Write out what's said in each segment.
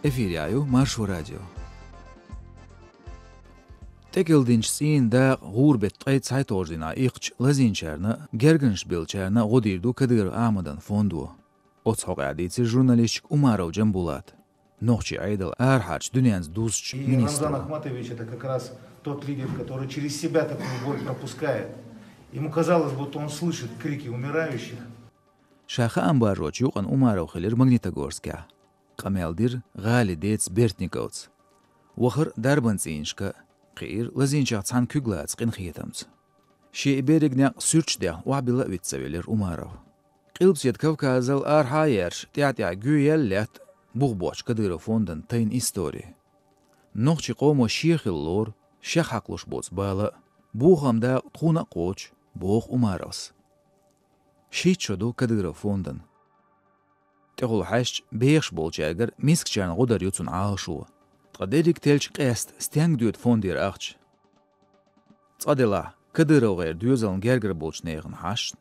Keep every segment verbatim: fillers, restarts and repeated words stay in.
Эфирехь ю Маршо радио. ТӀекӀел динчу цӀийнан дакъа гӀуран беттан ткъе цхьайтталгӀачу дийнахь иккхачу лазийначарна а, гергарнаш беллачарна а гӀо дийр ду Кадыров Ахьмадан фондо. Оцу хьокъехь дийцира журналисташка Умаров Джамбулата, нохчийн Ӏедал арахьарчу дуьненца дузучу И министро. Рамзан Ахматович — это как раз тот лидер, который через себя такую боль пропускает. Ему казалось, будто он слышит крики умирающих. Ша хаам баржочу юкъана Умаров хилира Магнитогорскехь. Къамел дира гӀали деца Бертниковца. Вахара дарбан цӀийнашка а, кхиира лазийначех цхьаьна куьг лаца къинхетамца. Шен и берриг некъ суьрташ дехна охьабилла а виц ца велира Умаров. Къилбаседа Кавказал арахьа а ерш, тӀаьхь-тӀаьхьа гӀоьяьлла лаьтта бух боцчу Кадыров фондан тайна истори. Нохчийн къомо шен хилла лору, шех хьакхалуш боцу бала а, бохам дакъа тхуна а кхочу, боху Умаровс. Шийтта шо ду Кадыров фондан. ТӀехула хьаьжча, бехаш болчаьргара мискачарна гӀо дар ю цуьнан Ӏалашо. Ткъа дерриг теллачу къаьстина стенга доьду фондера ахча? Цкъа делахь, КадыровгӀеран доьзална гергара болчу нехан хьашташна.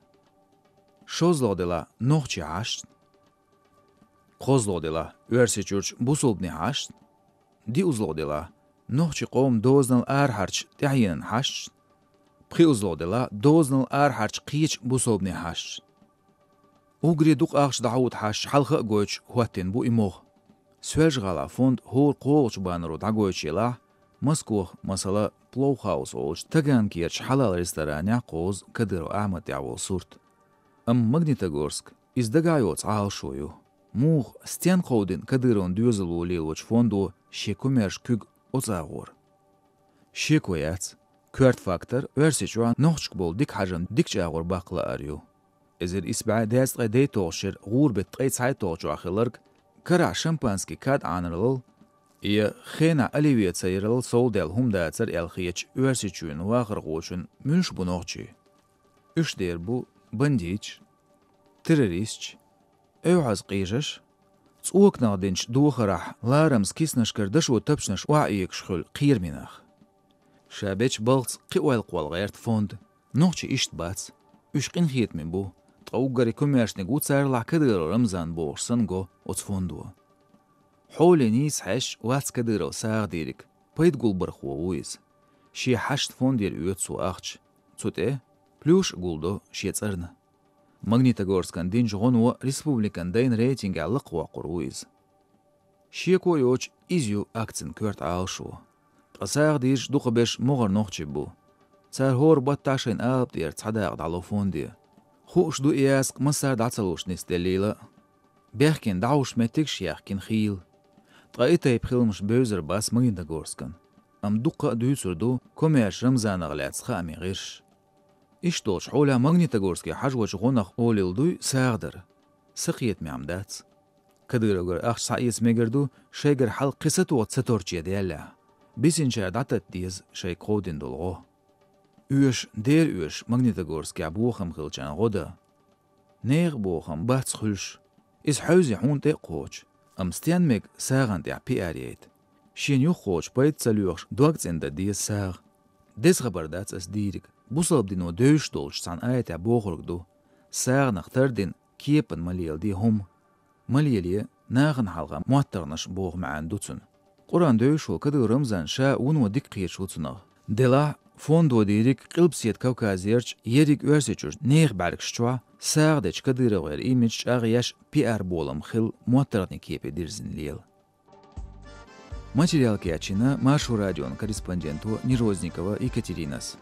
ШозлагӀа делахь, нохчийн хьашташна. КхозлагӀа делахь, Оьрсийчуьрчу бусалбанийн хьашташна. ДиъазлагӀа делахь, нохчийн къоман дозанал арахьарчу тӀаьхьенан хьашташна. ПхоьазлагӀа делахь, дозанал арахьарчу кхечу бусалбанийн хьашташна. Уггаре дукха ахча дӀахьуд хьашташ хьалха а гойтуш хӀоттийна бу и могӀа. Соьлжа-ГӀалахь фонд хӀора кхоалгӀачу банаро дӀагойтуш елахь, Москвахь, масала, Плоухаус олучу Таганкерчу хьалал ресторанехь кхозу Кадыров Ахьмад тӀехь волу сурт. Амма Магнитогорск иза дагахь йоцу Ӏалашо ю. Муха, стенна кховдийна Кадыровн доьзало лелочу фондо шен комаьрша куьг оцу агӀор? Шеко яц. Коьрта фактор Оьрсийчохь нохчашка болу дика хьажам дикачу агӀор баккха лаар ю. Эзар исс бӀе дезткъе дейтталгӀачу шеран гӀуран беттан ткъе цхьайтталгӀачохь хилларг, карахь шампанский кад Ӏанаралал я хенахь оливье ца яралал совдаьлла хӀума дацара аьлла хетачу Оьрсийчоьнан вахархочун муьлш бу нохчий? Уьш дер бу бандиташ, террористаш, оьгӀаз къежаш, цӀоканах динчу дохарахь ларамаза киснашкара дашо тапчанаш охьаэгаш хуьлу кхераме нах. Ша бечу балхца кхин ойла кхолла гӀерта фонд. Нохчий иштта бац. Уьш къинхетаме бу, ткъа уггаре комаьршаниг ву царалахь Кадыров Рамзан бохуш санна го оцу фондо. Хьоле нийса хьаьжча, вац Кадыров сагӀа дийриг, пайда гулбархо ву иза. Шен хьаштан фондера оьцу цо ахча. Цу тӀе плюш а гулдо шен цӀарна. Магнитогорскан динчу гӀоно республикан дайн рейтингехь лакхавоккхур ву иза. Шеко йоцуш, иза ю акцин коьрта Ӏалашо. Ткъа сагӀа дийраш дукхахберш могӀара нохчий бу. Цара хӀора баттахь шайна алапа тӀера цхьа дакъа дӀало фонде. Хууш ду и яскъа массара дӀа ца луш нисделлийла а. Бехкина дӀахьуш меттигаш а яьхкина хийла. Ткъа и тайпа хиламаш бевзар бац Магнитогорскан. Амма дуккха а дуьйцур ду комаьрша Рамзанах лаьцна хаамийн гӀирсаш. Иштта долчу хьолехь Магнитогорске хьажочу гӀонах олийла дуй сагӀа дар. Сакхетамехь дац. Кадыровгара ахча схьаэца мегар ду, шайгара хьал кхин сатоха ца торче даьллехь. Бисинчара дӀататта деза шайга кховдийна долу гӀо. Оьшу, дера оьшу Магнитогорскехь бохам хилчарна гӀо дан. Нехан бохам бац хуьлуш. Иза хьевзи хьуна тӀе а кхочу, амма стенна мега сагӀана тӀехь пиар яйта? Шена юхакхочу пайда ца лоьхуш, дог цӀена дан деза сагӀа. Деза хабар дац ас дийриг, бусалба дино девзаш долчу цхьана аятехь бохург ду: «СагӀанах тардина, кепана ма леладе хӀума». Ма лелае нахана хьалха моттаргӀанаш боху маьӀна ду цуьнан. Къуръан девзаш волу Кадыров Рамзан ша вуно дика кхеташ ву цунах. Делахь, фондо дийриг Къилбаседа Кавказерчу, ерриг Оьрсийчуьрчу нехан бӀаьргаш чохь сагӀа дечу КадыровгӀеран имидж чӀагӀъеш, пиар болам хилла моттаргӀанийн кепе дирзина лела. Материал кечйина Маршо радион корреспонденто Нерозникова Екатеринас.